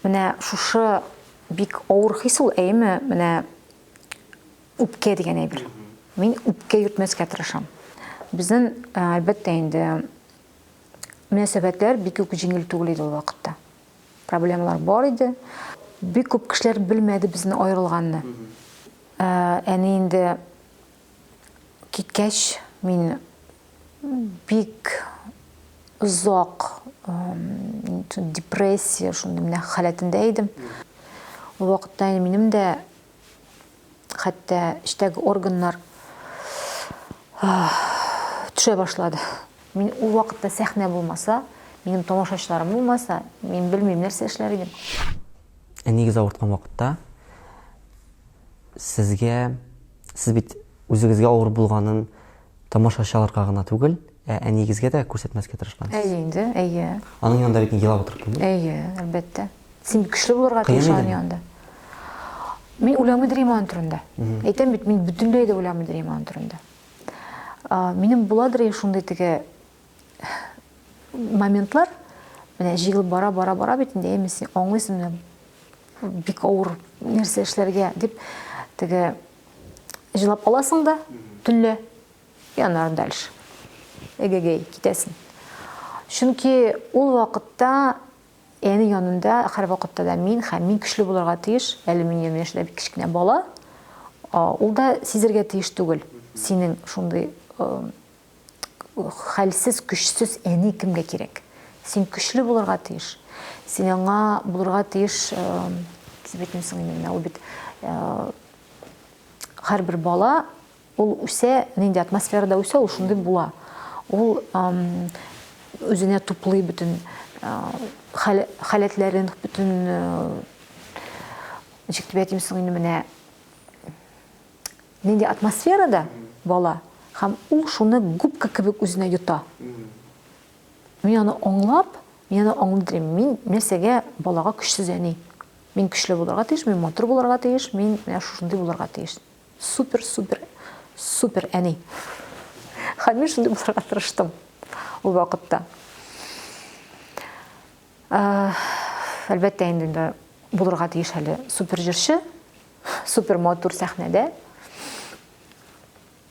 Менә шушы бик авыр хис ул, әйеме? Менә үпкә дигән әйбер. Мин үпкә йөртмәскә тырышам. Безнең, әлбәттә инде, мөнәсәбәтләр бик үк җиңел түгел иде ул вакытта. Проблемалар бар иде. Бик күп кешеләр белмәде безнең аерылганны. Әни инде киткәч, мин бик озак депрессия шундый менә халәтендә идем. Ул вакытта инде минем дә хәтта эчтәге органнар төшә башлады. Мин ул вакытта сәхнә булмаса, минем тамашачыларым булмаса, мин белмим, нәрсә эшләр идем. Әнигез авырткан вакытта сезгә, сез бит үзегезгә авыр булганын тамашачыларга гына түгел, ә әниегезгә дә күрсәтмәскә тырышкансыз. Әйе инде, әйе. Аның янында бит елап утырып булмый. Әйе, әлбәттә. Син көчле булырга тиеш аның янында. Мин уйламыйдыр идем аның турында. Әйтәм бит, мин бөтенләй дә уйламыйдыр идем аның турында. Минем буладыр шундый теге моментлар, менә җыелып бара, бара, бара бит инде, әйме син аңлыйсың, менә бик авыр нәрсә эшләргә дип, теге җылап аласың да төнлә, и аннары дальше. Эгегей, китәсең. Чөнки ул вакытта әни янында һәрвакытта да мин һәм мин көчле булырга тиеш. Әле мин янәшәдә бик кечкенә бала. Ул да сизергә тиеш түгел. Синең шундый хәлсез, көчсез әни кемгә кирәк? Син көчле булырга тиеш. Син аңа булырга тиеш, дип әйтим соң инде менә ул бит һәрбер бала ул үсә, нинди атмосферада үсә, ул шундый була. Ул үзенә туплый бөтен халәтләрен, бөтен ничек дип әйтим соң инде менә нинди атмосферада бала һәм ул шуны губка кебек үзенә йота. Мин аны аңлап, мин аны аңлый Мин нәрсәгә балага көчсез әни? Мин көчле булырга тиеш, мин матур булырга тиеш, мин менә шушындый булырга тиеш. Супер, супер, супер әни. Һәм мин шундый булырга тырыштым ул вакытта. Әлбәттә инде булырга тиеш әле супер җырчы, супер матур сәхнәдә.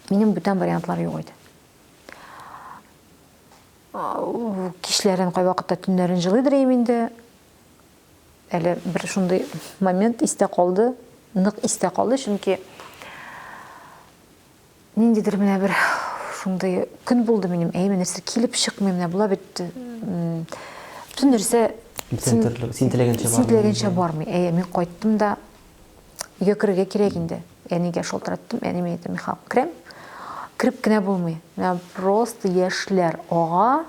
Минем бүтән вариантлар юк иде. Кичләрен, кайвакытта төннәрен җылыйдыр идем инде. Әле бер шундый момент истә калды, нык истә калды, чөнки ниндидер менә бер шундый көн булды минем, әйе, нәрсә килеп чыкмый, менә була бит бөтен нәрсә син теләгәнчә бармый. Син теләгәнчә бармый. Әйе, мин кайттым да өйгә керергә кирәк инде. Әнигә шалтыраттым, әни мин әйтәм, Михаил, керәм. Кереп кенә булмый. Менә просто яшьләр ага,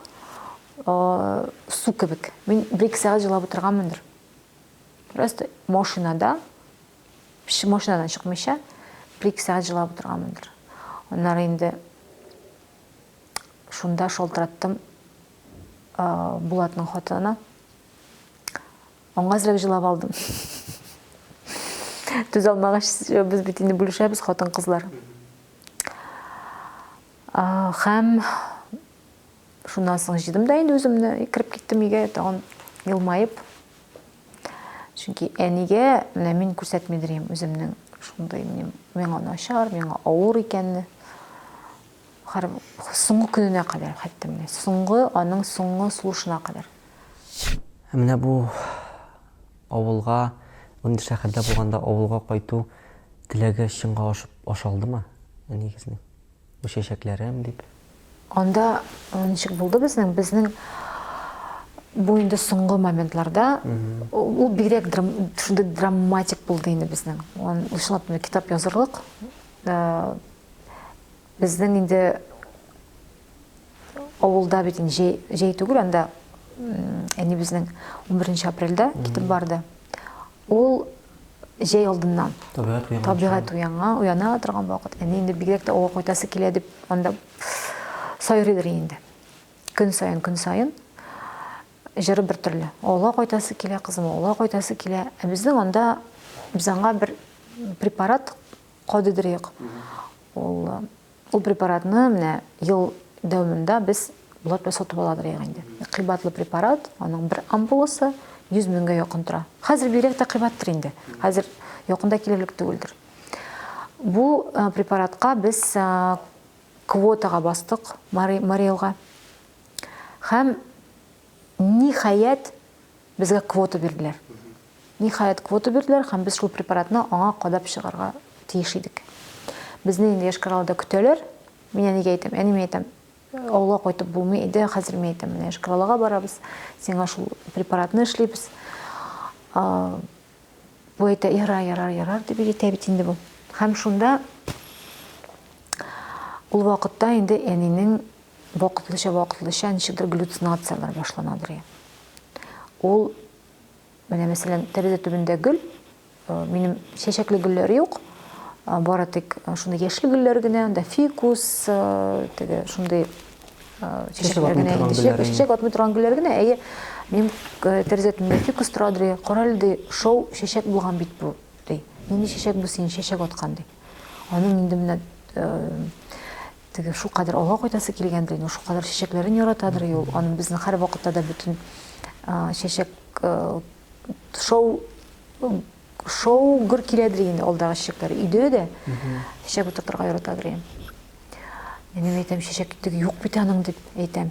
су кебек. Мин бер-ике сәгать җылап утырганмындыр. Просто машинада, машинадан чыкмыйча, бер-ике сәгать җылап утырганмындыр. Аннары инде шунда шалтыраттым Булатның хатынына. Аңа әзрәк җылап алдым. Түзә алмагач, без бит инде бүлешәбез хатын-кызлар. Һәм шуннан соң җыйдым да инде үземне, кереп киттем өйгә, тагын елмаеп. Чөнки әнигә менә мин күрсәтмидер идем үземнең шундый миңа начар, миңа авыр икәнне. Һәр соңгы көненә кадәр, хәтта менә соңгы, аның соңгы сулышына кадәр. Ә менә бу авылга, инде шәһәрдә булганда авылга кайту теләге чынга ашып аша алдымы әниегезнең? Бу чәчәкләрем дип. Анда ничек булды безнең? Безнең бу инде соңгы моментларда ул бигрәк шундый драматик булды инде безнең. Ул чынлап та китап язырлык. Безнең инде авылда бит инде җәй, җәй түгел, анда әни безнең 11 апрельдә китеп барды. Ул җәй алдыннан. Табигать уянган. Табигать уяна, уяна торган вакыт. Әни инде бигрәк тә авылга кайтасы килә дип анда сайрыйдыр инде. Көн саен, көн саен җыры бер төрле. Авылга кайтасы килә, кызым, авылга кайтасы килә. Ә безнең анда без аңа бер препарат кадыдырыйк. Ул ул препаратны менә ел дәвамында без Булат белән сатып аладырыйк инде. Кыйбатлы препарат, аның бер ампуласы 100 меңгә якын тора. Хәзер бигрәк тә кыйбаттыр инде. Хәзер якын да килерлек түгелдер. Бу препаратка без квотага бастык Мариэлга. Һәм ниһаять безгә квота бирделәр. Ниһаять квота бирделәр һәм без шул препаратны аңа кадап чыгарга тиеш идек. Безне инде Йошкар-Олада көтәләр. Мин әнигә әйтәм, әни мин әйтәм, авылга кайтып булмый иде, хәзер мин әйтәм, менә Йошкар-Олага барабыз, сиңа шул препаратны эшлибез. Бу әйтә, ярар, ярар, ярар дип әйтә бит инде бу. Һәм шунда ул вакытта инде әнинең вакытлыча вакытлыча ничектер галлюцинацияләр башланадыр. Ул менә мәсәлән тәрәзә төбендә гөл, минем чәчәкле гөлләр юк, бары тик шундый яшел гөлләр генә, анда фикус, теге шундый чәчәкләр генә инде, чәчәк атмый торган гөлләр генә. Әйе, минем тәрәзә төбендә фикус тора, ди. Кара әле, ди, шоу чәчәк булган бит бу, ди. Нинди чәчәк бу синең чәчәк аткан, ди. Аның инде менә теге шулкадәр алга кайтасы килгәндер инде, шулкадәр чәчәкләрен яратадыр ул. Аның безнең һәрвакытта да бөтен чәчәк шоу шоу гөр киләдер инде алдагы чәчәкләр. Өйдә дә чәчәк утыртырга яратадыр инде. Мин әйтәм, чәчәк теге юк бит аның дип әйтәм.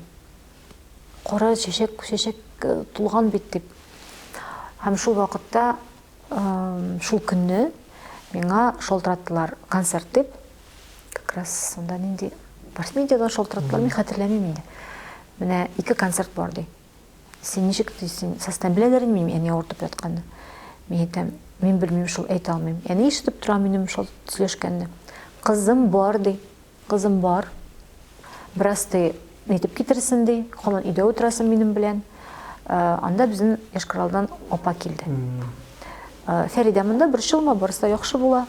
Кара чәчәк, чәчәк тулган бит дип. Һәм шул вакытта, шул көнне миңа шалтыраттылар концерт дип. Как раз сонда нинди Барсмедиадан шалтыраттылар, мин хәтерләмим инде. Менә ике концерт бар ди. Син ничек ди, син состан беләләр инде минем әни авыртып ятканны. Мин әйтәм, мин белмим шул, әйтә алмыйм. Әни ишетеп тора минем шул сөйләшкәнне. Кызым бар ди, кызым бар. Бераз ди, нитеп китерсен ди, һаман өйдә утырасың минем белән. Анда безнең Йошкар-Оладан апа килде. Фәридә монда борчылма, барысы да яхшы була.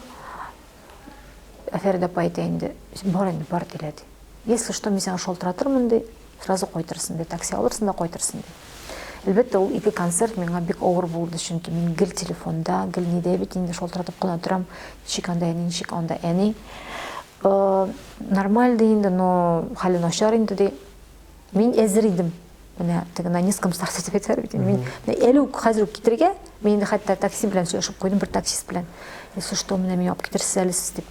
Ә Фәридә апа әйтә инде, бар инде, бар дилә ди. Если что, мин сиңа шалтыратырмын ди, сразу кайтырсың ди, такси алырсың да кайтырсың ди. Әлбәттә, ул ике концерт миңа бик авыр булды, чөнки мин гел телефонда, гел нидә бит инде шалтыратып кына торам, ничек анда әни, ничек анда әни. Нормаль ди инде, но хәле начар инде ди. Мин әзер идем. Менә теге на низком старте дип әйтәләр бит. Мин әле үк хәзер үк китергә, мин инде хәтта такси белән сөйләшеп куйдым, бер таксист белән. Если что, менә мине алып китерсез әле сез дип.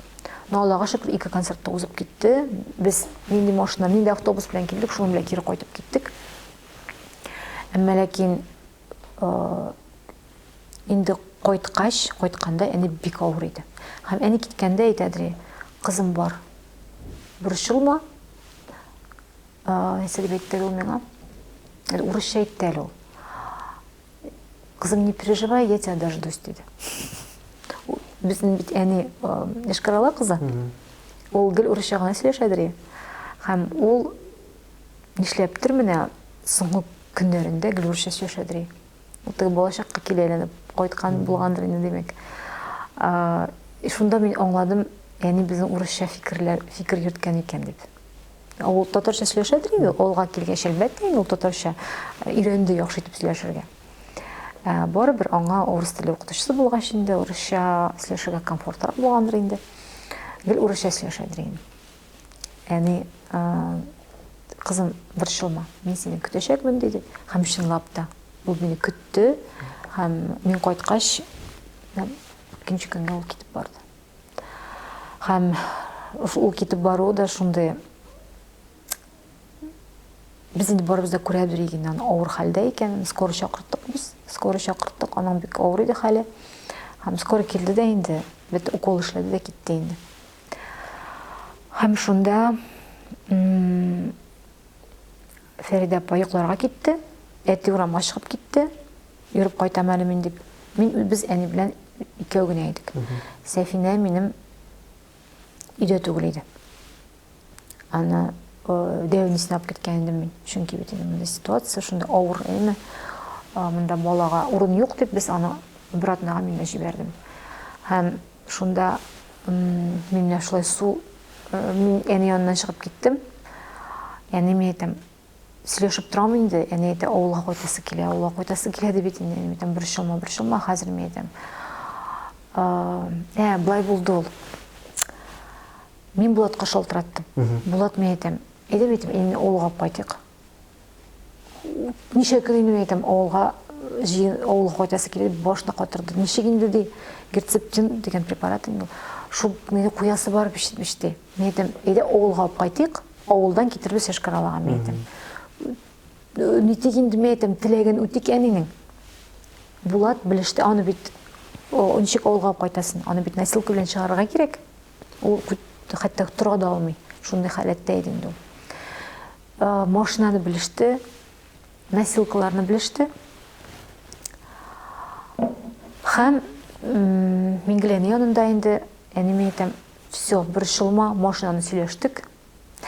Но Аллага шөкер, ике концерт та узып китте. Без нинди машина, нинди автобус белән килдек, шуның белән кире кайтып киттек. Әмма ләкин инде кайткач, кайтканда әни бик авыр иде. Һәм әни киткәндә әйтәдер, кызым бар, борчылма, Нәрсә дип әйтте әле ул миңа? Әле урысча әйтте әле ул. Кызым, не переживай, я тебя дождусь, диде. Безнең бит әни Йошкар-Ола кызы. Ул гел урысча гына сөйләшәдер. Һәм ул нишләптер менә соңгы көннәрендә гел урысча сөйләшәдер. Ул теге балачакка килә әйләнеп кайткан булгандыр инде, димәк. Шунда мин аңладым, әни безнең урысча фикерләр, фикер йөрткән икән дип. Ул татарча сөйләшәдер инде, авылга килгәч, әлбәттә инде ул татарча өйрәнде яхшы итеп сөйләшергә. Барыбер аңа урыс теле укытучысы булгач инде урысча сөйләшергә комфортрак булгандыр инде. Гел урысча сөйләшәдер инде. Әни, кызым, борчылма, мин сине көтәчәкмен, диде. Һәм чынлап та, ул мине көтте. Һәм мин кайткач, икенче көнгә ул китеп барды. Һәм ул китеп баруы да шундый без инде барыбыз да күрәбез инде аның авыр хәлдә икәнен. Скорый чакырттык без. Скорый чакырттык, аның бик авыр иде хәле. Һәм скорый килде дә инде, бит укол эшләде дә китте инде. Һәм шунда Фәридә апа йокларга китте, әти урамга чыгып китте. Йөреп кайтам әле мин дип. Мин без әни белән икәү генә идек. Сәфинә минем өйдә түгел иде. Аны дәү әнисенә алып киткән идем мин. Чөнки бит инде монда ситуация шундый авыр, әйеме? Монда балага урын юк дип без аны бер атнага мин дә җибәрдем. Һәм шунда мин менә шулай су мин әни яныннан чыгып киттем. Әни мин әйтәм, сөйләшеп торам инде, әни әйтә, авылга кайтасы килә, авылга кайтасы килә ди бит инде. Мин әйтәм, борчылма, борчылма, хәзер мин әйтәм. Ә, былай булды ул. Мин Булатка шалтыраттым. Булат, мин әйтәм, әйдә, мин әйтәм, әнине авылга алып кайтыйк. Ничә көн инде мин әйтәм, авылга җыен авылга кайтасы килә дип башны катырды. Ничек инде ди, герцептин дигән препарат инде ул. Шул мине куясы бар бит, ди. Мин әйтәм, әйдә авылга алып кайтыйк, авылдан китербез Йошкар-Олага, мин әйтәм. Нитик инде, мин әйтәм, теләген үтик әнинең. Булат белеште, аны бит ничек авылга алып кайтасың? Аны бит носилка белән чыгарырга кирәк. Ул хәтта тора да алмый. Шундый халәттә иде инде ул. Машинаны белеште, носилкаларны белеште. Һәм мин гел әни янында инде, әниемә әйтәм, все, борчылма, машинаны сөйләштек.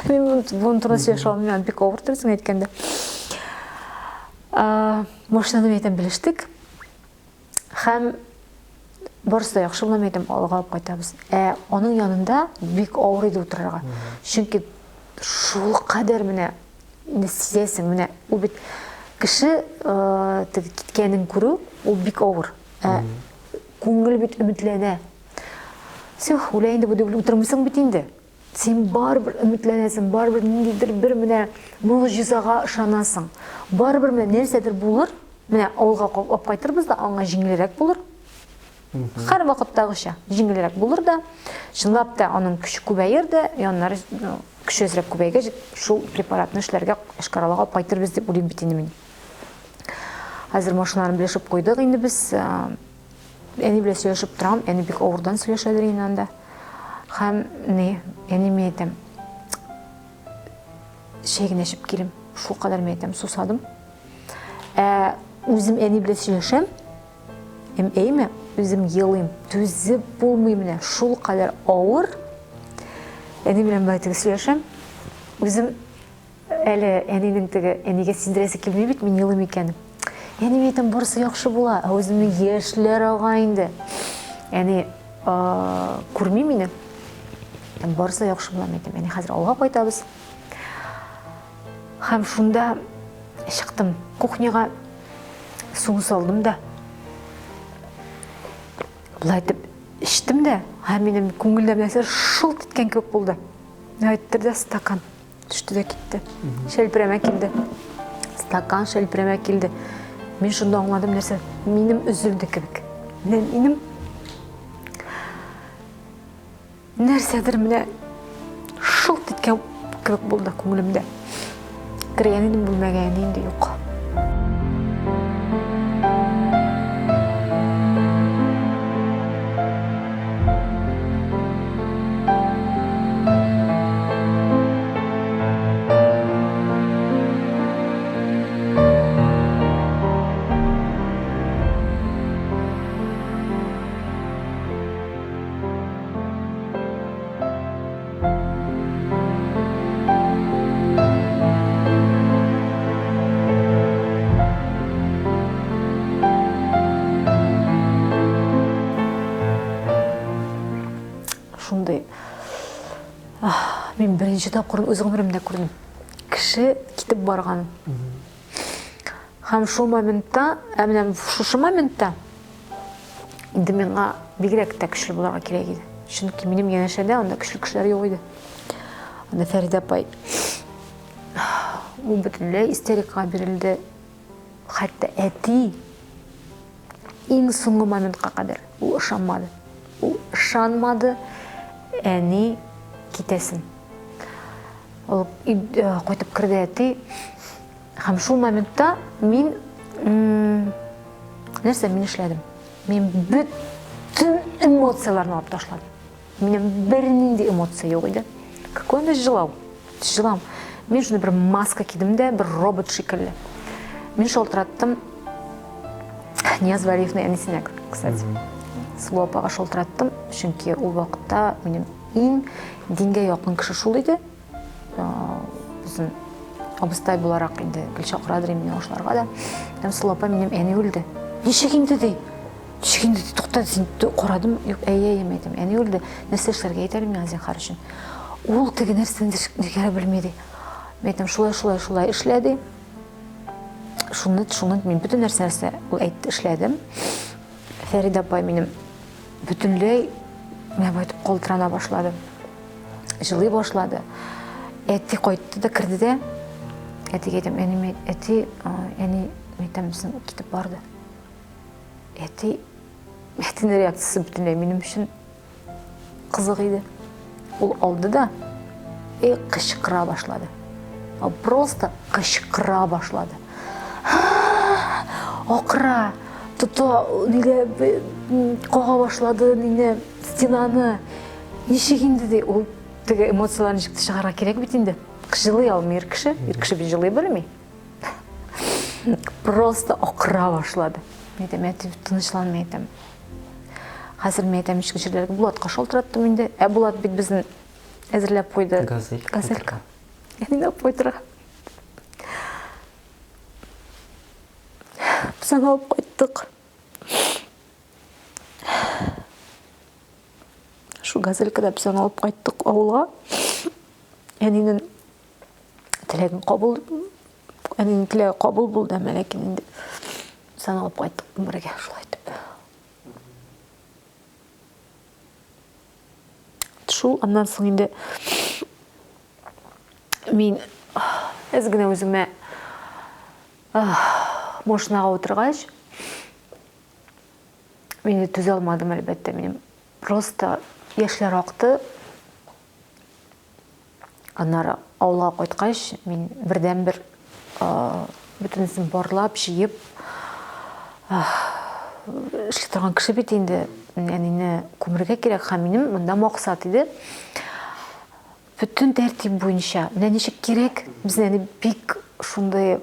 Мин моның турында сөйләшә алмыйм, бик авыр дөресен әйткәндә. Машинаны мин әйтәм, белештек. Һәм барысы да яхшы була, мин әйтәм, алга алып кайтабыз. Ә аның янында бик авыр иде утырырга. Чөнки шул кадәр менә инде сизәсең, менә ул бит кеше теге киткәнен күрү, ул бик авыр. Ә күңел бит өметләнә. Все, үлә инде бу дип утырмыйсың бит инде. Син барыбер өметләнәсең, барыбер ниндидер бер менә могҗизага ышанасың. Барыбер менә нәрсәдер булыр, менә авылга алып кайтырбыз да, аңа җиңелрәк булыр. Һәр вакыттагыча җиңелрәк булыр да, чынлап та аның көче күбәер дә, яннары көче әзрәк күбәйгәч, шул препаратны эшләргә Йошкар-Олага алып кайтырбыз дип уйлыйм бит инде мин. Хәзер машиналарны белешеп куйдык инде без. Әни белән сөйләшеп торам, әни бик авырдан сөйләшәдер инде анда. Һәм ни, әни мин әйтәм, чәй генә эчеп килим, шул кадәр мин әйтәм, сусадым. Ә үзем әни белән сөйләшәм, әйме, үзем елыйм, түзеп булмый менә, шул кадәр авыр. Әни белән былай теге сөйләшәм, үзем Әле әнинең теге, әнигә сиздерәсе килми бит, мин елыйм икән. Әни, мин әйтәм, барысы яхшы була, ә үземнең яшьләр ага инде. Әни күрми мине. Барысы яхшы була, мин әйтәм. Әни, хәзер авылга кайтабыз. Һәм шунда чыктым кухняга, су салдым да. Болай итеп эчтем дә, һәм минем күңелдә нәрсә шылт иткән кебек булды. Әйтте дә стакан. Төште дә китте. Шәлперәмә килде. Стакан шәлперәмә килде. Мин шунда аңладым нәрсә, минем өзелде кебек. Менә минем нәрсәдер менә шылт иткән кебек булды күңелемдә. Кергән идем бүлмәгә, инде юк. Шундый мин беренче тапкыр үз гомеремдә күрдем. Кеше китеп барган. Һәм шул моментта, ә менә шушы моментта инде миңа бигрәк тә көчле булырга кирәк иде. Чөнки минем янәшәдә анда көчле кешеләр юк иде. Анда Фәридә апай ул бөтенләй истерикага бирелде. Хәтта әти иң соңгы моментка кадәр ул ышанмады. Ул ышанмады, әни китәсен. Ул кайтып керде әти. Һәм шул моментта мин нәрсә мин эшләдем? Мин бөтен эмоцияләрне алып ташладым. Минем бернинди эмоция юк иде. Какой анда җылау? Җылам. Мин шуны бер маска кидем дә, бер робот шикелле. Мин шалтыраттым Нияз Вәлиевның әнисенә, кстати. Сылу апага шалтыраттым, чөнки ул вакытта минем иң дингә якын кеше шул иде. Безнең абыстай буларак инде гел чакырадыр мине ашларга да. Һәм Сылу апа, минем әни үлде. Ничек инде ди? Ничек инде ди? Тукта, син карадым, юк, әйе, әйе, әйтәм. Әни үлде. Нәрсә эшләргә әйт әле миңа зинһар өчен. Ул теге нәрсәне дә белми ди. Мин әйтәм, шулай, шулай, шулай эшлә ди. Шуны, шуны мин бөтен нәрсә нәрсә ул әйтте, эшләдем. Фәридә апай минем бөтенләй менә бу әйтеп калтырана башлады. Җылый башлады. Әти кайтты да керде дә. Әтигә әйтәм, әни, әти, әни. Әйтәм, безнең китеп барды. Әти, әтинең реакциясе бөтенләй минем өчен кызык иде. Ул алды да и кычкыра башлады. Ул просто кычкыра башлады. Акыра, тота, нигә кага башлады, мине стенаны. Ничек инде ди, ул теге эмоцияләрне ничек чыгарырга кирәк бит инде. Җылый алмый ир кеше, ир кеше бит җылый белми. Просто акыра башлады. Мин әйтәм, әти, тынычлан, мин әйтәм. Хәзер мин әйтәм, ничек җирләргә Булатка шалтыраттым инде. Ә Булат бит безне әзерләп куйды. Газель. Газелька. Әнине алып кайтырга. Без аны алып кайттык. Шул газелькада без аны алып кайттык авылга. Әнинең теләген кабул әнинең теләге кабул булды, әмма ләкин инде без аны алып кайттык гомергә шулай итеп. Шул аннан соң инде мин әз генә үземә машинага утыргач, мин инде түзә алмадым, әлбәттә, минем просто яшьләр акты. Аннары авылга кайткач, мин бердәнбер бөтенесен барлап, җыеп эшли торган кеше бит инде. Әнине күмергә кирәк һәм минем монда максат иде. Бөтен тәртип буенча, менә ничек кирәк, безнең әни бик шундый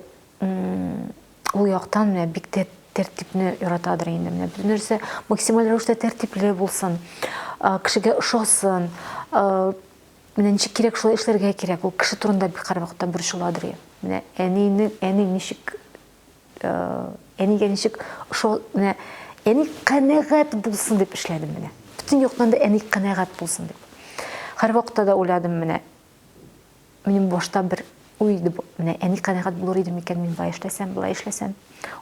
ул яктан менә бик тә тәртипне яратадыр инде. Менә бөтен нәрсә максималь рәвештә тәртипле булсын, кешегә ошасын, менә ничек кирәк шулай эшләргә кирәк. Ул кеше турында бик һәрвакытта борчыладыр. Менә әнине, әни ничек, әнигә ничек ошо, менә әни канәгать булсын дип эшләдем менә. Бөтен яктан да әни канәгать булсын дип. Һәрвакытта да уйладым менә. Минем башта бер уй иде бу. Менә әни канәгать булыр иде микән, мин болай эшләсәм, болай эшләсәм.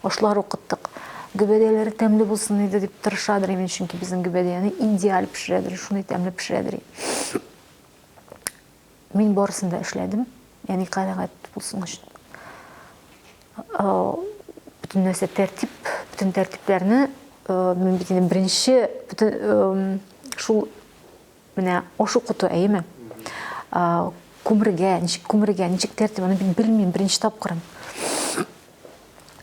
Ашлар укыттык. Гөбәдияләре тәмле булсын иде дип тырышадыр мин, чөнки безнең гөбәдияне идеаль пешерәдер, шундый тәмле пешерәдер. Мин барысын да эшләдем, әни канәгать булсын өчен. Бөтен нәрсә тәртип, бөтен тәртипләрне мин бит инде беренче бөтен шул Менә аш укыту, әйеме? Күмергә, ничек күмергә, ничек тәртип, аны бит белмим, беренче тапкырым.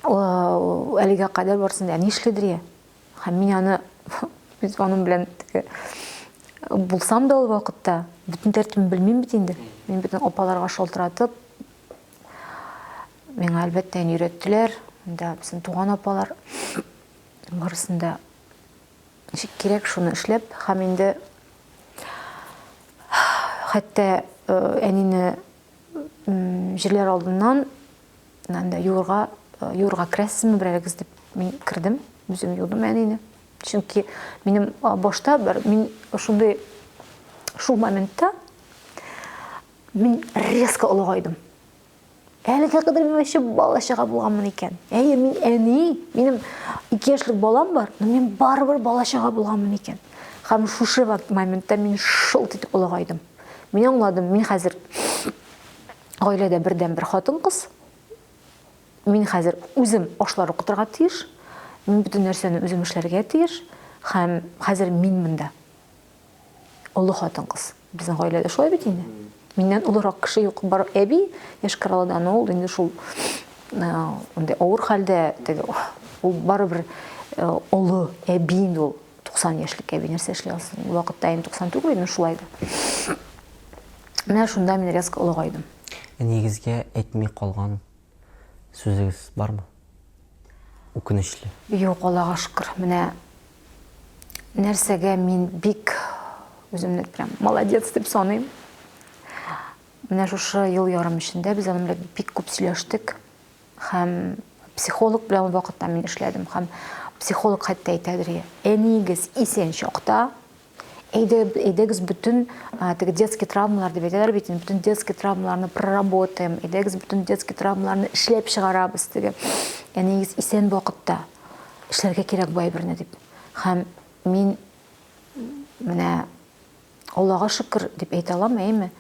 Әлегә кадәр барсын да, нишлидер я? Һәм мин аны, без аның белән теге булсам да ул вакытта, бөтен тәртибен белмим бит инде. Мин бөтен апаларга шалтыратып, миңа әлбәттә өйрәттеләр, да, безнең туган апалар барысын да Ничек кирәк шуны эшләп һәм инде хәтта э, әнине җирләр алдыннан анда юырга э, юырга керәсезме берәрегез дип мин кердем, үзем юдым әнине. Чөнки минем башта бер мин шундый шул моментта мин резко олыгайдым. Әлегә кадәр мин вообще бала-чага булганмын икән. Әйе, мин әни, минем 2 яшьлек балам бар, но мин барыбер бала-чага булганмын икән. Һәм шушы моментта мин шылт итеп олыгайдым. Мин аңладым, мин хәзер гаиләдә бердәнбер хатын-кыз. Мин хәзер үзем ашлар укытырга тиеш. Мин бөтен нәрсәне үзем эшләргә тиеш. Һәм хәзер мин монда. Олы хатын-кыз. Безнең гаиләдә шулай бит инде. Миннән олырак кеше юк. Бар әби Йошкар-Олада, но ул инде шул андый авыр хәлдә, теге ул барыбер олы әби инде ул. 90 яшьлек әби нәрсә эшли алсын? Ул вакытта инде 90 түгел, инде шулай да. Менә шунда мин резко олыгайдым. Әниегезгә әйтми калган сүзегез бармы? Үкенечле. Юк, Аллага шөкер. Менә нәрсәгә мин бик үземне прям молодец дип саныйм. Менә шушы ел ярым эчендә без аның белән бик күп сөйләштек. Һәм психолог белән ул вакытта мин эшләдем. Һәм психолог хәтта әйтәдер, әниегез исән чакта Әйдә, әйдәгез бөтен теге детский травмалар дип әйтәләр бит, бөтен детский травмаларны проработаем, әйдәгез бөтен детский травмаларны эшләп чыгарабыз теге. Әниегез исән вакытта эшләргә кирәк бу әйберне дип. Һәм мин менә Аллага шөкер дип әйтә алам, әйеме?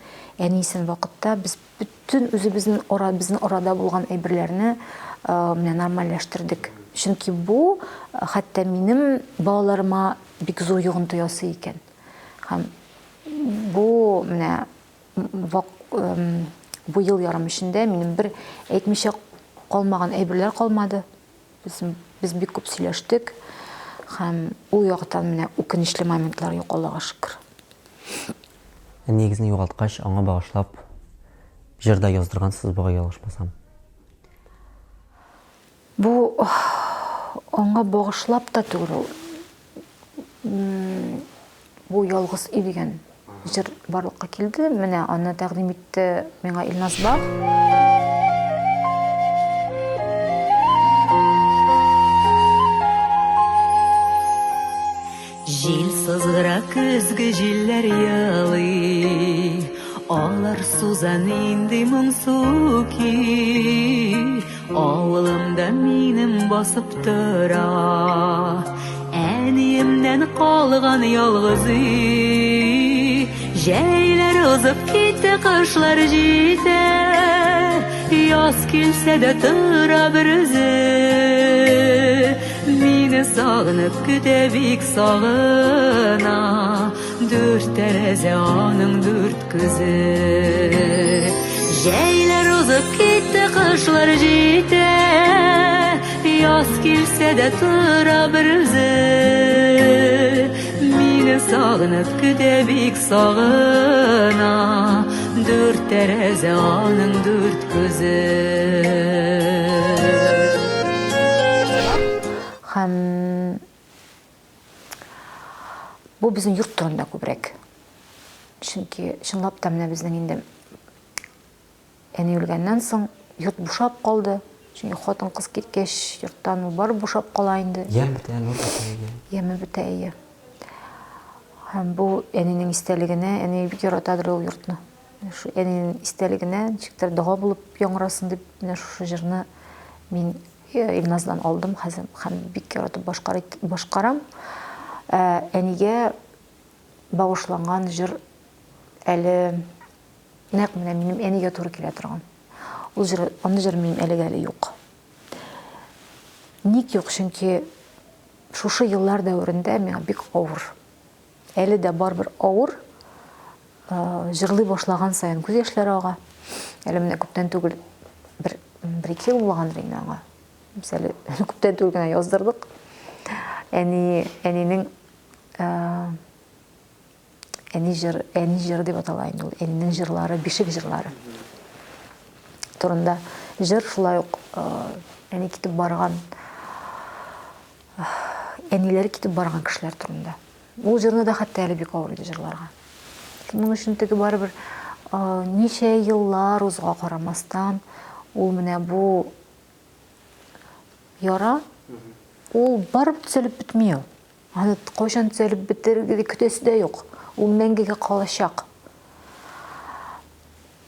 Әни исән вакытта без бөтен үзебезнең ара, безнең арада булган әйберләрне менә нормальләштердек. Чөнки бу хәтта минем балаларыма бик зур йогынты ясый икән. Һәм бу менә бу ел ярым эчендә минем бер әйтмичә калмаган әйберләр калмады. Без, без бик күп сөйләштек һәм ул яктан менә үкенечле моментлар юк, Аллага шөкер. Әниегезне югалткач, аңа багышлап җыр да яздыргансыз бугай, ялгышмасам. Бу аңа багышлап та түгел ул. Бу ялгыз өй дигән җыр барлыкка килде. Менә аны тәкъдим итте миңа Илназ Бах. Җил сызгыра, көзге җилләр елый, Алар суза нинди моңсу көй. Авылымда минем басып тора Әниемнән калган ялгыз өй. Җәйләр узып китте, кышлар җитә, Яз килсә дә тора бер үзе. Мине сагынып көтә, бик сагына, Дүрт тәрәзә аның дүрт күзе. Җәйләр узып китте, кышлар җитә, Яз килсә дә тора бер үзе. Мине сагынып көтә, бик сагына, Дүрт тәрәзә аның дүрт күзе. Һәм Бу безнең йорт турында күбрәк. Чөнки чынлап та менә безнең инде әни үлгәннән соң йорт бушап калды. Чөнки хатын-кыз киткәч, йорттан ул барып бушап кала инде. Ямь бетә, нур бетә, әйе. Яме бетә, әйе. Һәм бу әнинең истәлегенә, әни бик яратадыр ул йортны. Шу әнинең истәлегенә ничектер дога булып яңгырасын дип, менә шушы җырны мин Илназдан алдым хәзер һәм бик яратып башкарам. Ә, әнигә багышланган җыр әле нәкъ менә минем әнигә туры килә торган. Ул җыр, андый җыр минем әлегә әле юк. Ник юк? Чөнки шушы еллар дәверендә миңа бик авыр. Әле дә барыбер авыр. Җырлый башлаган саен күз яшьләре ага. Әле менә күптән түгел бер бер-ике ел булгандыр инде аңа. Без әле күптән түгел генә яздырдык. Әни, әнинең әни җыр, әни җыры дип атала инде ул. Әнинең җырлары, бишек җырлары турында җыр шулай ук әни китеп барган әниләре китеп барган кешеләр турында. Ул җырны да хәтта әле бик авыр иде җырларга. Шуның өчен теге барыбер ничә еллар узуга карамастан, ул менә бу яра, ул барып төзәлеп бетми ул. Аны кайчан төзәлеп бетер көтәсе дә юк. Ул мәңгегә калачак.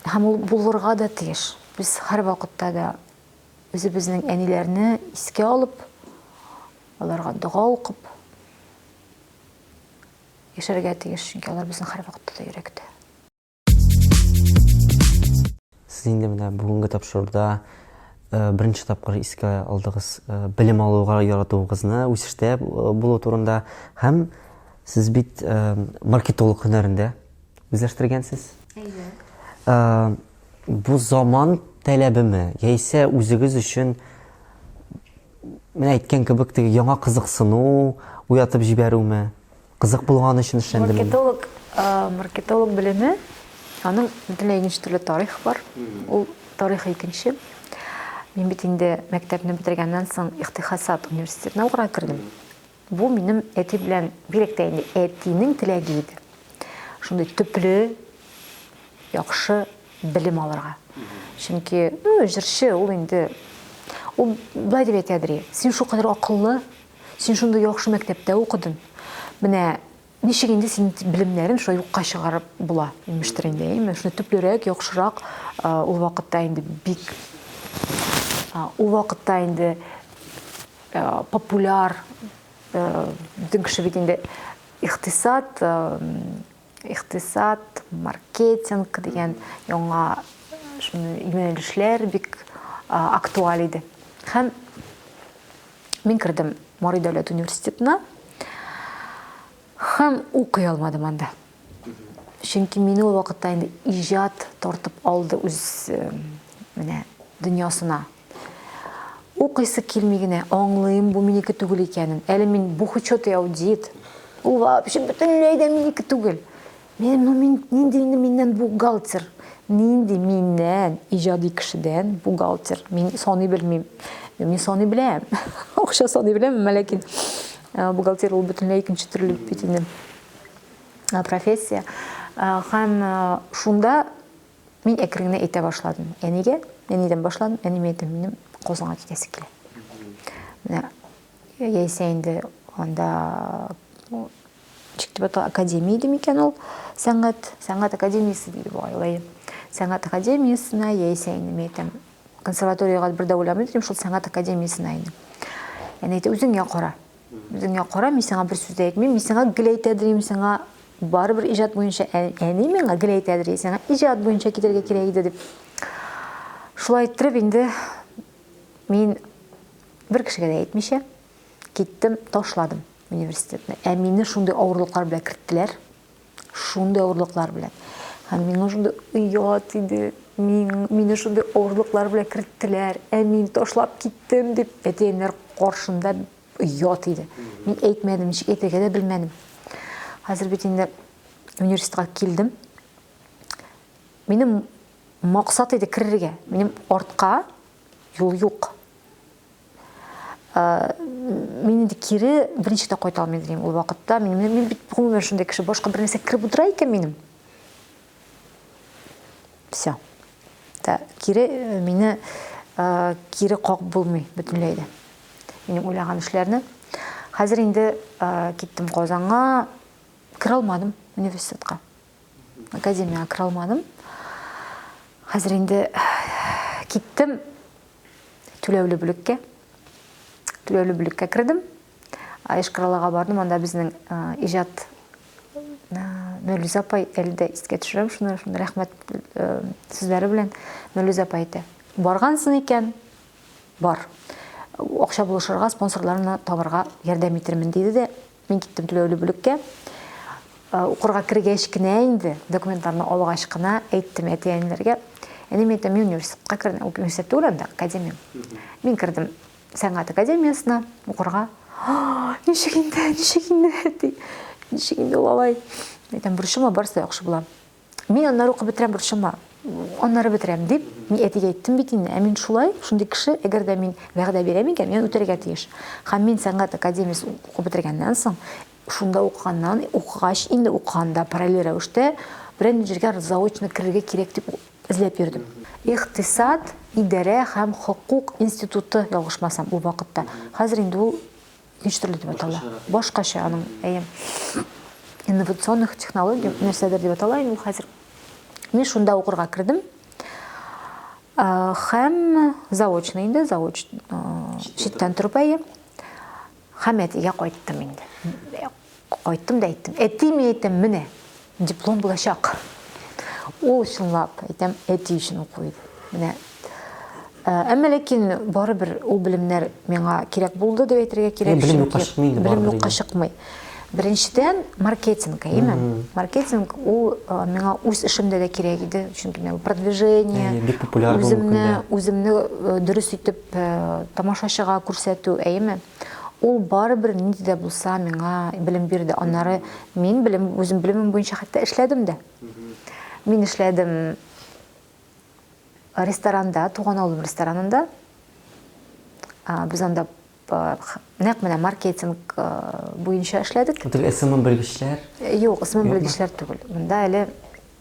Һәм ул булырга да тиеш. Без һәрвакытта да үзебезнең әниләрне искә алып, аларга дога укып яшәргә тиеш, чөнки алар безнең һәрвакытта да йөрәктә. Сез инде менә бүгенге тапшыруда э, беренче тапкыр искә алдыгыз э, белем алуга яратуыгызны, үсештә э, булу турында һәм сез бит маркетолог һөнәрендә үзләштергәнсез. Әйе. Бу заман таләбеме, яисә үзегез өчен менә әйткән кебек теге яңа кызыксыну уятып җибәрүме? Кызык булган өчен эшләндеме? Маркетолог, маркетолог белеме, аның бөтенләй икенче төрле тарих бар. Ул тарихы икенче. Мин бит инде мәктәпне бетергәннән соң Ихтихасат университетына укырга кердем. Бу минем әти белән, бигрәк тә инде әтинең теләге иде. Шундый төпле, яхшы белем алырга. Чөнки, ну, җырчы ул инде ул былай дип әйтәдер, син шулкадәр акыллы, син шундый яхшы мәктәптә укыдың. Менә ничек инде синең белемнәрен шулай юкка чыгарып була, имештер инде, әйеме? Шуны төплерәк, яхшырак ул вакытта инде бик ул вакытта инде популяр бөтен кеше бит инде икътисад. Икътисад, маркетинг дигән яңа шуны юнәлешләр бик актуаль иде. Һәм мин кердем Мари дәүләт университетына һәм укый алмадым анда. Чөнки мине ул вакытта инде иҗат тартып алды үз менә дөньясына. Укыйсы килми генә, аңлыйм, бу минеке түгел икәнен. Әле мин бухучет и аудит. Ул вообще бөтенләй дә минеке түгел. Мин, ну мин нинди инде миннән бухгалтер? Нинди миннән, иҗади кешедән бухгалтер? Мин саный белмим. Мин саный беләм. Акча саный беләм, әмма ләкин э, бухгалтер ул бөтенләй икенче төрле бит инде э, профессия. Э, һәм шунда Мин әкрен генә әйтә башладым. Әнигә, әнидән башладым, әни мин әйтәм, минем Казанга китәсе килә. Менә яисә инде анда ничек дип атала, академия иде микән ул? Сәнгать, сәнгать академиясе диде бугай, алай. Сәнгать академиясенә яисә инде мин әйтәм, консерваториягә бер дә уйламый идем, шул сәнгать академиясенә инде. Әни әйтә, үзеңә кара. Үзеңә кара, мин сиңа бер сүз дә әйтмим, мин сиңа гел әйтә дим, сиңа барыбер иҗат буенча әни миңа гел әйтәдер, сиңа иҗат буенча китәргә кирәк иде дип. Шулай иттереп инде мин бер кешегә дә әйтмичә киттем, ташладым университетны. Ә мине шундый авырлыклар белән керттеләр. Шундый авырлыклар белән. Һәм миңа шундый оят иде. Мин, мине шундый авырлыклар белән керттеләр. Ә мин ташлап киттем дип әти-әниләр каршында оят иде. Мин әйтмәдем, ничек әйтергә дә белмәдем. Хәзер бит инде университетка килдем. Минем максат иде керергә. Минем артка юл юк. Мин инде кире берничек тә кайта алмыйм дим ул вакытта. Мин, мин бит гомумән шундый кеше, башка бер нәрсә кереп утыра икән минем. Все. Та, кире э, мине э, кире кагып булмый бөтенләй дә. Минем уйлаган эшләрне. Хәзер инде э, киттем Казанга, керә алмадым университетка. Академияга керә алмадым. Хәзер инде киттем түләүле бүлеккә. Түләүле бүлеккә кердем. Йошкар-Олага бардым, анда безнең иҗат Мәүлүзә апай, әле дә искә төшерәм шуны, шуны рәхмәт сүзләре белән Мәүлүзә апай әйтә. Баргансың икән, бар. Акча булышырга, спонсорларны табырга ярдәм итермен, диде дә, мин киттем түләүле бүлеккә. Укырга кергәч кенә инде, документларны алгач кына әйттем әти-әниләргә. Әни, мин әйтәм, мин университетка кердем. Университет түгел анда, академия. Мин кердем сәнгать академиясенә укырга. Ничек инде, ничек инде, әти? Ничек инде ул алай? Әйтәм, борчылма, барысы да яхшы була. Мин аннары укып бетерәм, борчылма. Аннары бетерәм дип, мин әтигә әйттем бит инде. Ә мин шулай, шундый кеше, әгәр дә мин вәгъдә бирәм икән, мин үтәргә тиеш. Һәм мин сәнгать академиясе укып бетергәннән соң, шунда укыганнан, укыгач, инде укыганда параллель рәвештә берәр җиргә заочно керергә кирәк дип эзләп йөрдем. Икътисад, идарә һәм хокук институты, ялгышмасам, ул вакытта. Хәзер инде ул икенче төрле дип атала. Башкача аның, әйе. Инновационных технологий нәрсәдер дип атала инде ул хәзер. Мин шунда укырга кердем. Һәм заочно инде, заоч читтән торып, әйе. Һәм әтигә кайттым инде. Кайттым да әйттем. Әти, мин әйтәм, менә, диплом булачак. Ул чынлап, әйтәм, әти өчен уку иде. Менә. Э, әмма ләкин барыбер ул белемнәр миңа кирәк булды дип әйтергә кирәк. Белем юкка чыкмый инде Белем юкка чыкмый. Беренчедән, маркетинг, әйеме? Маркетинг ул э, миңа үз эшемдә дә кирәк иде, чөнки менә продвижение, бик популяр үземне, үземне э, дөрес итеп тамашачыга күрсәтү, әйеме? Ул барыбер нинди дә булса миңа белем бирде. Аннары мин белем, үзем белемем буенча хәтта эшләдем дә. Мин эшләдем ресторанда, Туган авылым ресторанында. Без анда нәкъ менә маркетинг буенча эшләдек. Теге SMM белгечләр? Юк, SMM белгечләр түгел. Монда әле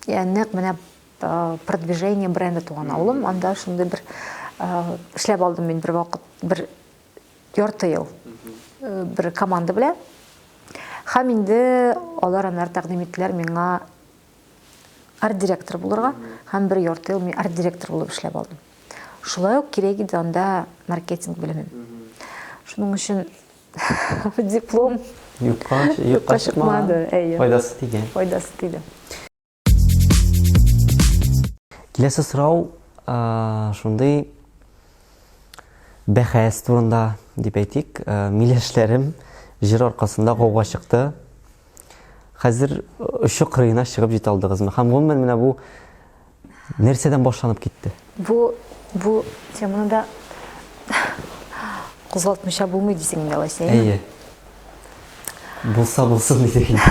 нәкъ менә продвижение бренда Туган авылым. Анда шундый бер эшләп алдым мин бер вакыт, бер ярты ел бер команда белән. Һәм инде алар аннары тәкъдим иттеләр миңа арт-директор булырга һәм бер ярты ел мин арт-директор булып эшләп алдым. Шулай ук кирәк иде анда маркетинг белемем. Шуның өчен диплом. Юкка, юкка чыкмады, әйе. Файдасы тигән. Файдасы тиде. Киләсе сорау шундый бәхәс турында дип әйтик. Миләшләрем җыр аркасында гауга чыкты. Хәзер очы кырыена чыгып җитә алдыгызмы? Һәм гомумән менә бу нәрсәдән башланып китте? Бу бу теманы да кузгалтмыйча булмый дисең инде алайса, әйе? Әйе. Булса булсын дидек инде.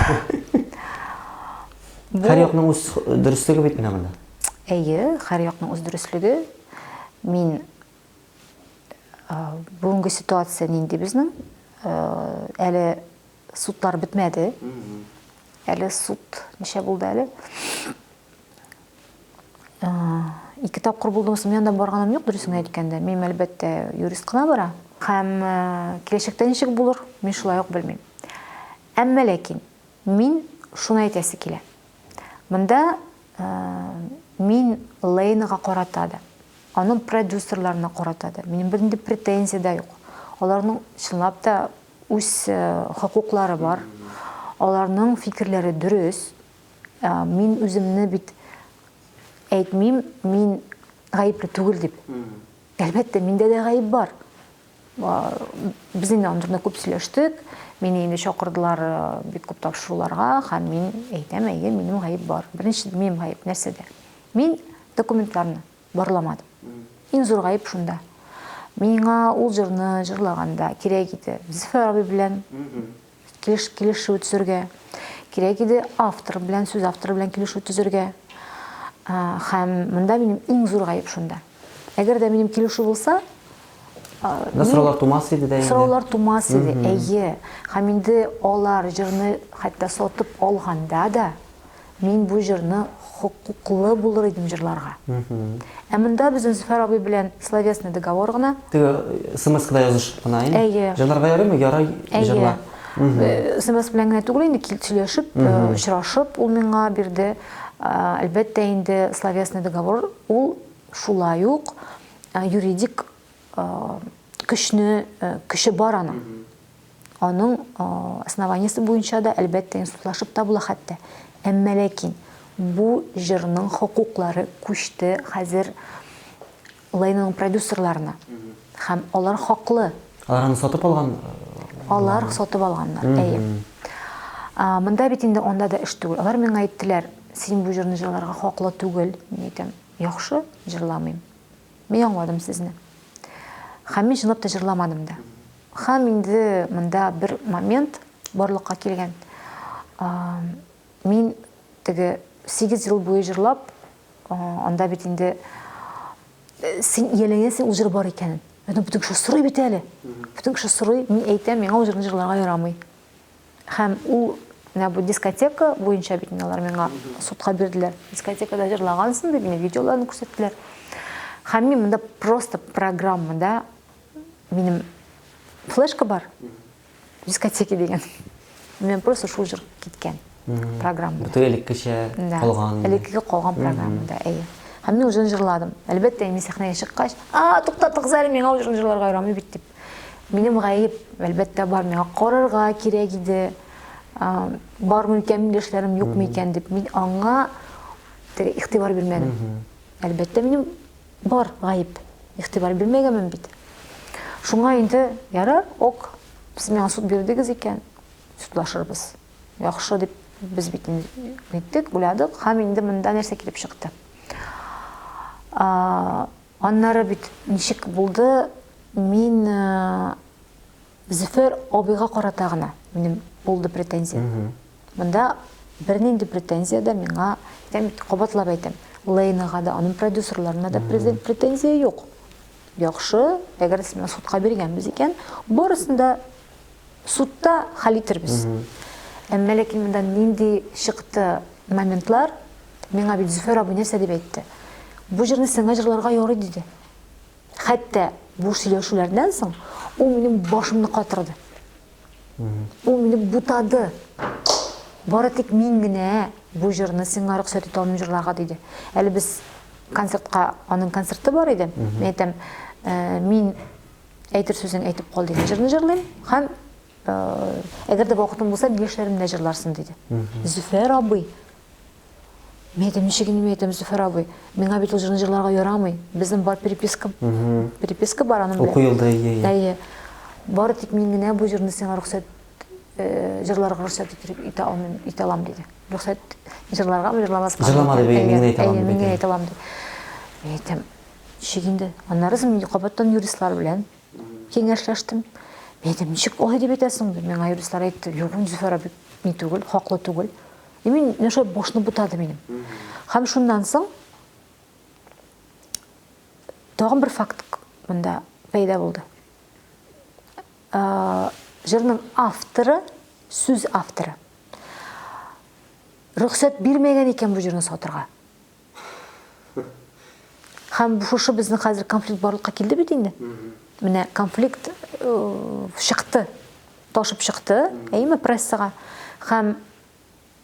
Бу... Һәр якның үз дөреслеге бит менә монда. Әйе, һәр якның үз дөреслеге. Мин бүгенге ситуация нинди безнең? Әле судлар бетмәде. Әле суд ничә булды әле? Ике тапкыр булдымы соң, мин анда барганым юк, дөресен әйткәндә. Мин, әлбәттә, юрист кына бара. Һәм киләчәктә ничек булыр, мин шулай ук белмим. Әмма ләкин Мин шуны әйтәсе килә. Монда мин Лейнага карата да, аның продюсерларына карата да, минем бернинди претензия дә юк. Аларның чынлап та үз хокуклары бар. Аларның фикерләре дөрес. Мин үземне бит әйтмим, мин гаепле түгел дип. Әлбәттә, миндә дә гаеп бар. Без инде аның турында күп сөйләштек. Мине инде чакырдылар бик күп тапшыруларга һәм мин әйтәм, әйе, минем гаеп бар. Беренче минем гаеп нәрсәдә? Мин документларны барламадым. Иң зур гаеп шунда. Миңа ул җырны җырлаганда кирәк иде Зөфәр абый белән килеш, килешү төзергә. Кирәк иде автор белән, сүз авторы белән килешү төзергә. Һәм монда минем иң зур гаеп шунда. Әгәр дә минем килешү булса, Да сораулар тумас иде дә инде. Сораулар тумас иде, әйе. Һәм инде алар җырны хәтта сатып алганда да, мин бу җырны хокуклы булыр идем җырларга. Ә монда безнең Зөфәр абый белән словесный договор гына. Теге смс-кда язышып кына инде. Әйе. Җырларга ярыймы? Ярай, җырла. Смс белән генә түгел инде, сөйләшеп, очрашып ул миңа бирде. Әлбәттә инде словесный договор ул шулай ук юридик көчне, көче бар аның. Аның основаниесе буенча да, әлбәттә, судлашып та була хәтта. Әмма ләкин бу җырның хокуклары күчте хәзер Лейнаның продюсерларына. Һәм алар хаклы. Алар аны сатып алган? Алар сатып алганнар, әйе. Монда бит инде анда да эш түгел. Алар миңа әйттеләр, син бу җырны җырларга хаклы түгел. Мин әйтәм, яхшы, җырламыйм. Мин аңладым сезне. Һәм мин чынлап та җырламадым да. Һәм инде монда бер момент барлыкка килгән. Мин теге 8 ел буе җырлап, анда бит инде син ияләнәсең ул җыр бар икәнен. Әнә бөтен кеше сорый бит әле. Бөтен кеше сорый, мин әйтәм, миңа ул җырны җырларга ярамый. Һәм ул менә бу дискотека буенча бит инде алар миңа судка бирделәр. Дискотекада җырлагансың дип, мине видеоларын күрсәттеләр. Һәм мин монда просто программада минем флешка бар. Дискотеки дигән. Мен просто шул җыр киткән программада. Бөтен элеккечә калган. Элеккеге калган программада, әйе. Һәм мин ул җырны җырладым. Әлбәттә, мин сәхнәгә чыккач, а, туктатыгыз әле, миңа ул җырны җырларга ярамый бит дип. Минем гаеп, әлбәттә, бар. Миңа карарга кирәк иде. Бармы микән миләшләрем, юкмы икән дип. Мин аңа игътибар бирмәдем. Әлбәттә, минем бар гаеп. Игътибар бирмәгәнмен бит. Шуңа инде ярар, ок, сез миңа суд бирдегез икән, судлашырбыз. Яхшы дип без бит ниттек, уйладык һәм инде монда нәрсә килеп чыкты. Аннары бит ничек булды, мин Зөфәр абыйга карата гына минем булды претензия. Монда бернинди претензия дә миңа, әйтәм бит, кабатлап әйтәм, Лейнага да, аның продюсерларына да претензия юк. Яхшы, әгәр сез миңа судка биргәнбез икән, барысын да судта хәл итербез. Әмма ләкин монда нинди чыкты моментлар, миңа бит Зөфәр абый нәрсә дип әйтте? Бу җырны сиңа җырларга ярый диде. Хәтта бу сөйләшүләрдән соң ул минем башымны катырды. Ул мине бутады. Бары тик мин генә бу җырны сиңа рөхсәт итә алмыйм җырларга диде. Әле без концертка, аның концерты бар иде. Мин әйтәм, мин әйтер сүзең әйтеп кал дигән җырны җырлыйм һәм Әгәр дә вакытың булса, миләшләрем дә җырларсың, диде. Зөфәр абый. Мин әйтәм, ничек инде мин әйтәм, Зөфәр абый, миңа бит ул җырны җырларга ярамый. Безнең бар переписка. Переписка бар аның белән. Уку елда, әйе, әйе. Әйе. Бары тик мин генә бу җырны сиңа рөхсәт җырларга рөхсәт итә алмыйм, итә алам, диде. Рөхсәт җырларгамы, җырламаскамы? Җырлама дип, мин генә әйтә алам, дип. Әйе, мин генә әйтә алам, дип. Мин әйтәм, ничек инде? Аннары соң мин кабаттан юристлар белән киңәшләштем. Мин әйтәм, ничек алай дип әйтәсең? Дип, миңа юристлар әйтте, юк, Зөфәр абый ни түгел, хаклы түгел. И мин менә шулай башны бутады минем. Һәм шуннан соң тагын бер факт монда пәйда булды. Җырның авторы, сүз авторы. Рөхсәт бирмәгән икән бу җырны сатырга. Һәм шушы безнең хәзер конфликт барлыкка килде бит инде. Менә конфликт э, чыкты, ташып чыкты, әйеме, прессага. Һәм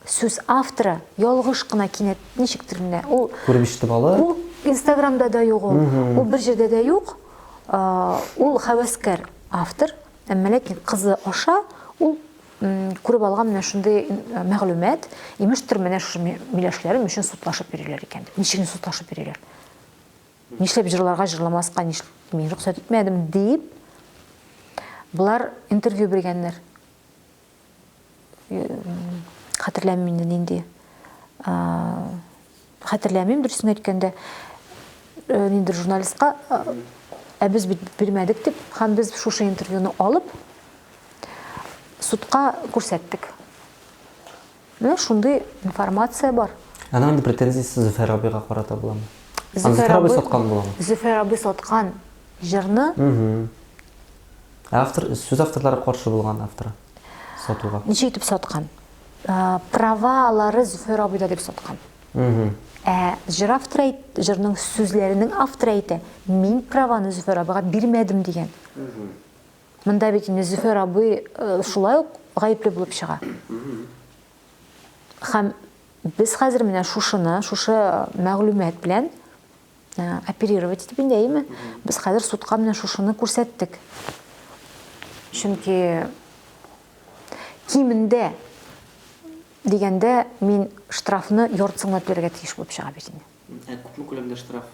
сүз авторы ялгыш кына кинәт ничектер менә ул күреп ишетеп алып. Ул Инстаграмда да юк ул. Ул бер җирдә дә юк. Ул хәвәскәр автор, әмма ләкин кызы аша ул күреп алган менә шундый мәгълүмат, имештер, менә шушы миләшләрем өчен судлашып йөриләр икән дип. Ничек инде судлашып йөриләр? Нишләп җырларга, җырламаска, нишләп мин рөхсәт итмәдем дип, болар интервью биргәннәр. Хәтерләмим инде нинди. Хәтерләмим, дөресен әйткәндә, ниндидер журналистка, ә без бит бирмәдек дип, һәм без шушы интервьюны алып, судка күрсәттек. Менә шундый информация бар. Аның инде претензиясе Зөфәр абыйга карата буламы? Зөфәр абый саткан буламы? Зөфәр абый саткан җырны. Ә автор, сүз авторлары каршы булган авторы сатуга. Ничек итеп саткан? Правалары Зөфәр абыйда дип саткан. Ә җыр авторы әйт, җырның сүзләренең авторы әйтә, мин праваны Зөфәр абыйга бирмәдем дигән. Монда бит инде Зөфәр абый шулай ук гаепле булып чыга. Һәм без хәзер менә шушыны, шушы мәгълүмат белән оперировать итеп инде, әйеме? Без хәзер судка менә шушыны күрсәттек. Чөнки кимендә дигәндә мин штрафны яртысын гына түләргә тиеш булып чыга бит инде. Ә күпме күләмдә штраф?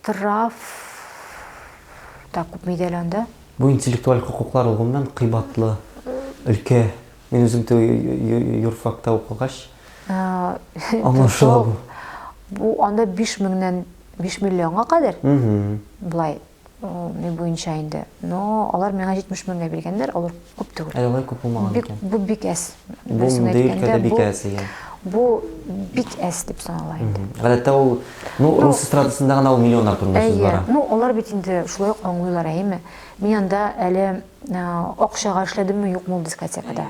Штраф та күпме иде әле анда? Бу интеллектуаль хокуклар ул гомумән кыйбатлы өлкә. Мин үзем юрфакта укыгач, аңлашыла бу. Бу анда 5 меңнән 5 миллионга кадәр. Болай ни буенча инде. Но алар миңа 70 меңгә биргәннәр, алар күп түгел. Ә алай күп булмаган икән. Бу бик әз. Бу мондый өлкәдә бик әз икән. Бу бик әз дип санала инде. Гадәттә ул, ну, рус эстрадасында гына ул миллионнар турында сүз бара. Ну, алар бит инде шулай ук аңлыйлар, әйеме? Мин анда әле акчага эшләдемме, юкмы ул дискотекада.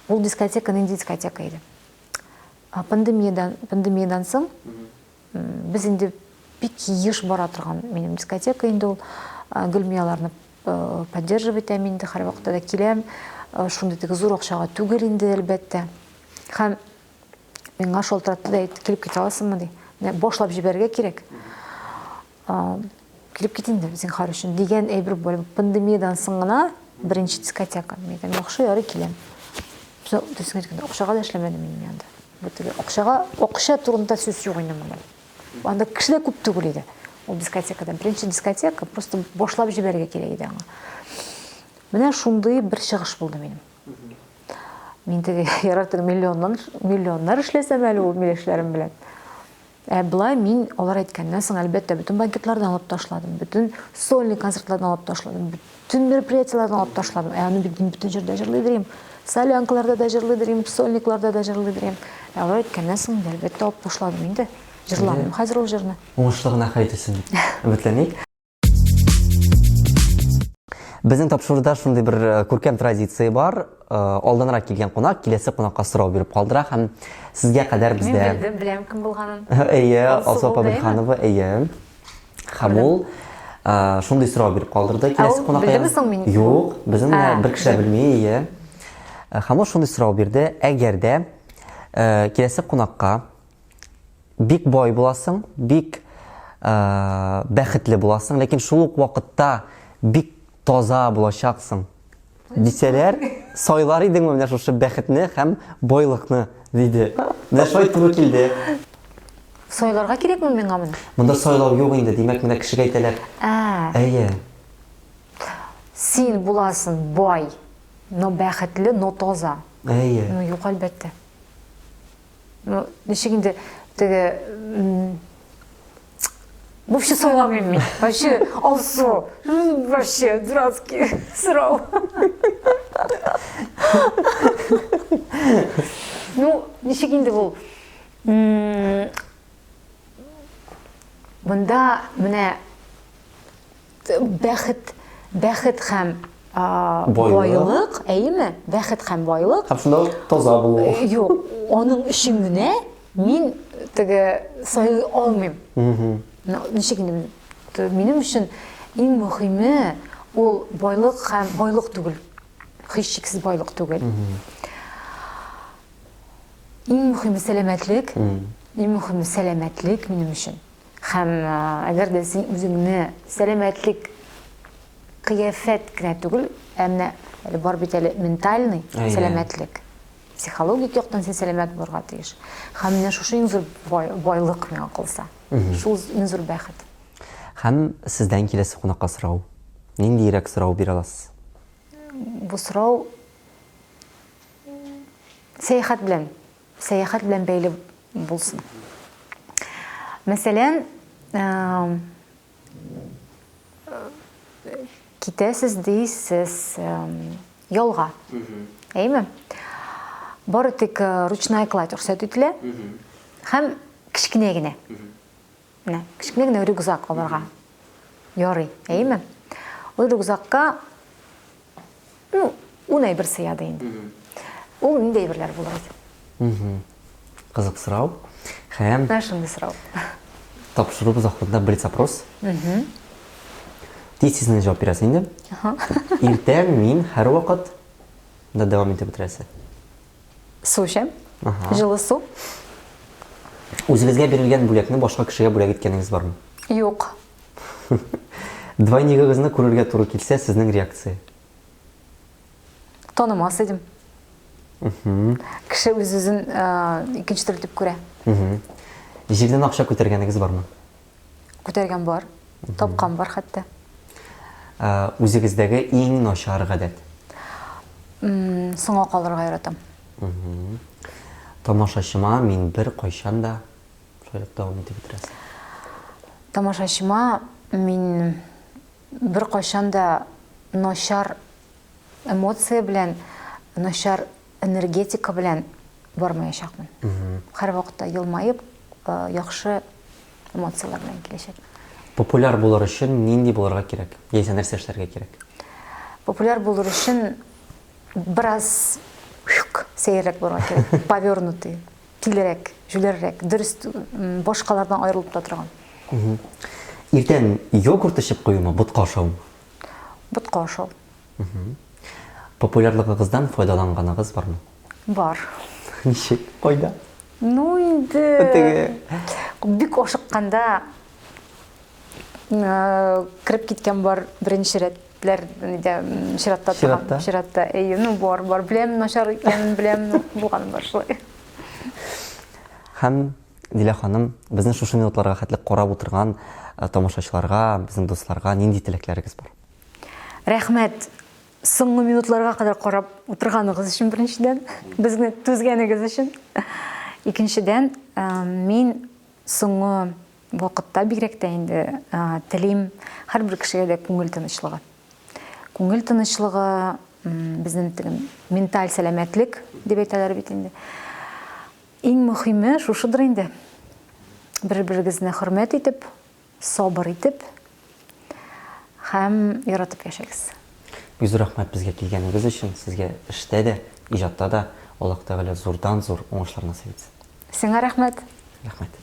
Ул дискотека нинди дискотека иде? Пандемиядан, пандемиядан соң Без инде бик еш бара торган минем дискотека инде ул. Гел мин аларны поддерживать итәм инде, һәрвакытта да киләм. Шундый теге зур акчага түгел инде, әлбәттә. Һәм миңа шалтыратты да әйтте, килеп китә аласыңмы ди. Менә башлап җибәрергә кирәк. Килеп кит инде, зинһар өчен дигән әйбер бу. Пандемиядан соң гына беренче дискотека. Мин әйтәм, яхшы, ярый, киләм. Дөресен әйткәндә, акчага да эшләмәдем мин анда. Бу теге акчага, акча турында сүз юк инде монда. Анда кеше дә күп түгел иде. Ул дискотекада. Беренче дискотека, просто башлап җибәрергә кирәк иде аңа. Менә шундый бер чыгыш булды минем. Мин теге ярар теге миллионнан, миллионнар эшләсәм әле ул миләшләрем белән. Ә болай мин алар әйткәннән соң, әлбәттә, бөтен банкетлардан алып ташладым, бөтен сольный концертлардан алып ташладым, бөтен мероприятиеләрдән алып ташладым. Ә аны бит мин бөтен җирдә җырлый идем. Солянкаларда да җырлый идем, сольникларда да җырлый идем. Ә алар әйткәннән соң, әлбәттә, алып ташладым инде. Җырламыйм хәзер ул җырны. Уңышлы гына хәл ителсен дип өметләник. Безнең тапшыруда шундый бер э, күркәм традиция бар. Э, алданрак килгән кунак киләсе кунакка сорау биреп калдыра һәм сезгә кадәр бездә Мин белдем, беләм кем булганын. Әйе, Алсу апа Бәйханова, әйе. Һәм ул э, шундый сорау биреп калдырды киләсе кунакка. Белдеме соң мин? Юк, безнең менә бер кеше белми, әйе. Һәм ул шундый сорау бирде, әгәр дә киләсе кунакка бик бай буласың, бик бәхетле буласың, ләкин шул ук вакытта бик таза булачаксың дисәләр, сайлар идеңме менә шушы бәхетне һәм байлыкны, диде. Менә шулай туры килде. Сайларга кирәкме миңа моны? Монда сайлау юк инде, димәк, менә кешегә әйтәләр. Ә. Әйе. Син буласың бай, но бәхетле, но таза. Әйе. Ну, юк, әлбәттә. Ну, ничек инде теге Вообще сайламыйм мин. Вообще Алсу. Вообще дурацкий сорау. Ну, ничек инде бу? Монда менә Бәхет, бәхет һәм байлык, әйеме? Бәхет һәм байлык. Һәм шунда ук таза булу. Э, юк, аның өчен генә мин теге сайлый алмыйм. Ничек инде минем өчен иң мөһиме ул байлык һәм байлык түгел. Һичшиксез байлык түгел. Иң мөһиме сәламәтлек. Иң мөһиме сәламәтлек минем өчен. Һәм әгәр дә син үзеңне сәламәтлек кыяфәт кенә түгел, ә менә әле бар бит әле ментальный сәламәтлек. Психологик яктан син сәламәт булырга тиеш. Һәм менә шушы иң зур байлык миңа калса. Шул иң зур бәхет. Һәм сездән киләсе кунакка сорау. Ниндиерәк сорау бирә аласыз? Бу сорау сәяхәт белән Сәяхәт белән бәйле булсын. Мәсәлән, китәсез дисез ялга. Әйме? Бары тик ручная кладь рөхсәт ителә. Һәм кечкенә генә. Менә кечкенә генә рюкзак алырга. Ярый, әйеме? Ул рюкзакка ну, ун әйбер сыяды инде. Ул нинди әйберләр булыр иде? Кызык сорау. Һәм Менә шундый сорау. Тапшыруыбыз ахырында блиц-опрос. Тиз-тиз генә җавап бирәсең инде. Иртән мин һәрвакыт да дәвам итеп бетерәсе. Су эчәм. Җылы су. Үзегезгә бирелгән бүләкне башка кешегә бүләк иткәнегез бармы? Юк. Двойнигыгызны күрергә туры килсә, сезнең реакция? Танымас идем. Кеше үз-үзен икенче төрле дип күрә. Җирдән акча күтәргәнегез бармы? Күтәргән бар. Тапкан бар хәтта. Үзегездәге иң начар гадәт? Соңга калырга яратам. Тамашачыма мин бер кайчан да шулай ук дәвам итеп бетерәсең. Тамашачыма мин бер кайчан да начар эмоция белән, начар энергетика белән бармаячакмын. Һәрвакытта елмаеп, яхшы эмоцияләр белән киләчәк. Популяр булыр өчен нинди булырга кирәк? Яисә нәрсә эшләргә кирәк? Популяр булыр өчен бераз сәеррәк булырга кирәк. Повернутый, тилерәк, җүләррәк, дөрес башкалардан аерылып та торган. Иртән йогурт эчеп куюмы, ботка ашаумы? Ботка ашау. Популярлыгыгыздан файдаланганыгыз бармы? Бар. Ничек? Кайда? Ну, инде Теге. Бик ашыкканда э, кереп киткән бар беренче рәтләр нидә чиратта торган. Чиратта? Чиратта. Әйе, ну бар, бар. Беләм, начар икәнен беләм, ну, булганы бар шулай. Һәм Дилә ханым, безне шушы минутларга хәтле карап утырган э, тамашачыларга, безнең дусларга нинди теләкләрегез бар? Рәхмәт соңгы минутларга кадәр карап утырганыгыз өчен беренчедән, безне түзгәнегез өчен. Икенчедән, э, мин соңгы вакытта бигрәк тә инде э, телим һәрбер кешегә дә күңел тынычлыгы. Күңел тынычлыгы, безнең теге менталь сәламәтлек дип әйтәләр бит инде. Иң мөхиме шушыдыр инде. Бер-берегезне хөрмәт итеп, сабыр итеп һәм яратып яшәгез. Бик зур рәхмәт безгә килгәнегез өчен. Сезгә эштә дә, иҗатта да Аллаһ Тәгалә зурдан-зур уңышлар насыйп итсен. Сиңа рәхмәт. Рәхмәт.